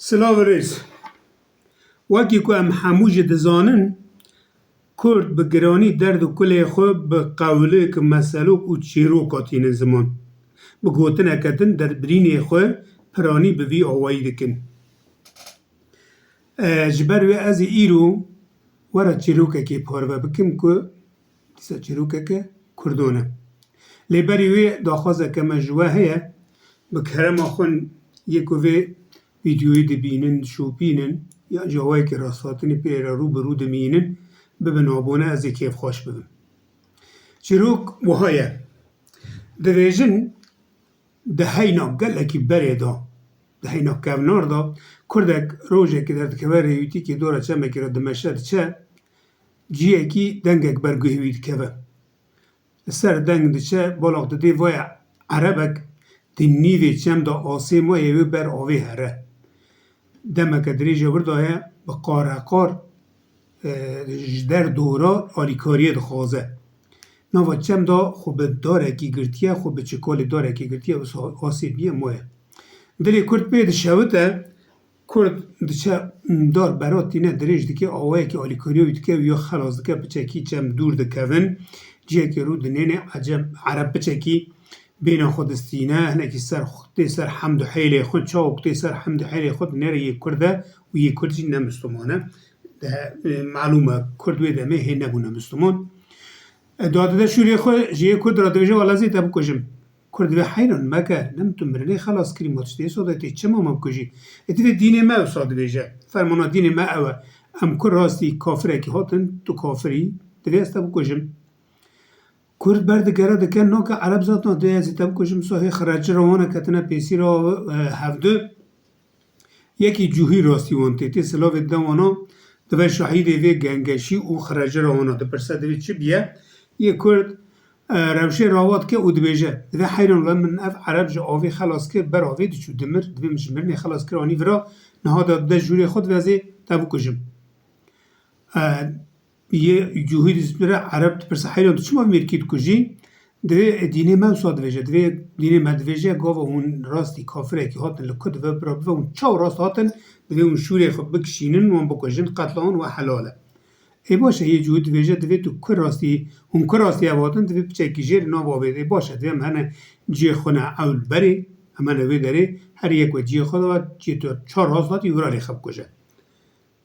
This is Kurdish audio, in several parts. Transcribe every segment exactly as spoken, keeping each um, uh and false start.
Silav û rêz. Wekî ku em hemû jî dizanin, Kurd bi giranî derd û kulê xwe bi qewlik, meselok û çîroka tînin ziman. Bi gotineke din derbirînê xwe piranî bi vî awayî dikin. E, ji ber wê ez ê îro were çîrokekê parve bikim ku dîsa çîrokeke Kurdan e. Lê berî wê daxwazeke me ji we heye, bi kerema xwe yê ku vê vîdyoyê dibînin, dişopînin, yan jî awayekî rasthatinê pê re rû bi rû dimînin, bibin abone, ez ê kêfxweş bibim. Çîrok wiha ye. Dibêjin, di heyna gelekî berê de, di heyna kevnar de, kurdek rojekê derdikeve rêwîtîkê dora çemekê re dimeşe diçe, ciyekî dengek ber guhê wî dikeve. Li ser deng diçe, balak didê vaya erebek di nîvê çem de asê mayê wê ber avê here. Demeke dirêje wir daye, bi qareqar, e, ji der dora alîkariyê dixwaze. Nava çem de xwe bi darekî girtiye, xwe bi çikolê darekî girtiye, wisa asê biye maye. Dilê Kurd pê dişewite, Kurd diçe dar bera tîne dirêj dike, awayekî alîkariya wî dike, wî ya xelas dike, piçekî çem dûr dikevin, cihekî rû dinêne, ecem, ereb piçekî bêhna xwe distîne, hinekî ser xwe, tê ser hemd û heylê xwe, çawa ku tê ser hemd û heylê xwe dinêre yê Kurd e û yê Kurd jî ne Misliman e. De, e, malûm e, Kurd wê demê hê nebûne Misliman. E, dadide şûrê xwe ji yê Kurd re dibêje, wala ez ê te bikujim. Kurd dibê heyran meke, ne min tu mirinê xelas kirî, ma tiştê soda tê çima me bikujî? E, divê dînê me wisa dibêje. Fermana dînê me ew e. Em ku rastî kafirekî hatin, tu kafirî, divê ez te bikujim. Kurd berdigere dike, nake ereb zaten dê ez ê te bikujim, wisa hê xireci re wana ketine pêsîra, e, hevdu. Yekî cûhî rastî wan tê, tê silavê dide wana, dive şahîdê vê gengeşî û xireci re wana, dipirse divê çi biye? Yê Kurd, e, rewşê rawa dike û dibêje, divê heyran le min ev ereb ji avê xelas kir, ber avê diçû dimir, divê min ji mirinê xelas kir anî vira, niha da dide jûrê xwe, divê ez ê te bikujim. E, Yê cûhî dizîtmire ereb dipirse, heyran tu çima mêrkî dikujî? Divê dînê me wisa dibêje. Divê dînê me dibêje, gava hûn rastî kafirekî hatin li ku dive bira bive, hûn çawa rast hatin, divê hûn şûrê xwe bikişînin, wan bikujin, qetla wan we helal e. Ê baş e, yê cûhî dibêje, divê tu ku rastî, hûn ku rastî ev hatin, divê piçekî jêr nav avê. Ê baş e, divê em hene cihê xwe ne ew li berê, em hene wê derê, her yek we cihê xwe de, cihê tu çar rast hatî, wira rê xwe bikuje.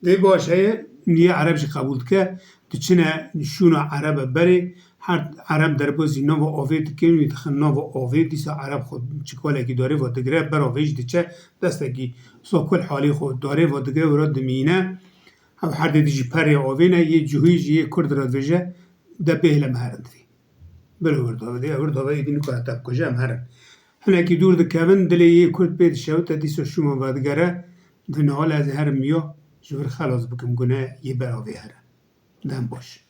Dê baş heye, niye ereb jî qebûl dike, diçine şûna erebe berê, her ereb derbasî nava avê dikin, wî dixin nava avê, dîsa ereb xwe çikolekî darê ve digire, ber avê jî diçe, destekî sakul halê xwe darê ve digire, wira dimîne. Ev her dê dijî perê avê ne, yê cihûyî jî yê Kurd re dibêje, de bêhle me herin divê. Bira wir davê, dê wir davê êdî nikare te bikuje, em herin. Hinekî dûr dikevin, dilê yê Kurd pê dişewite, dîsa şûma vedigere, di niha le ez ê herim ya, ji vir xelas bikim gune yê ber avê here. Dem baş.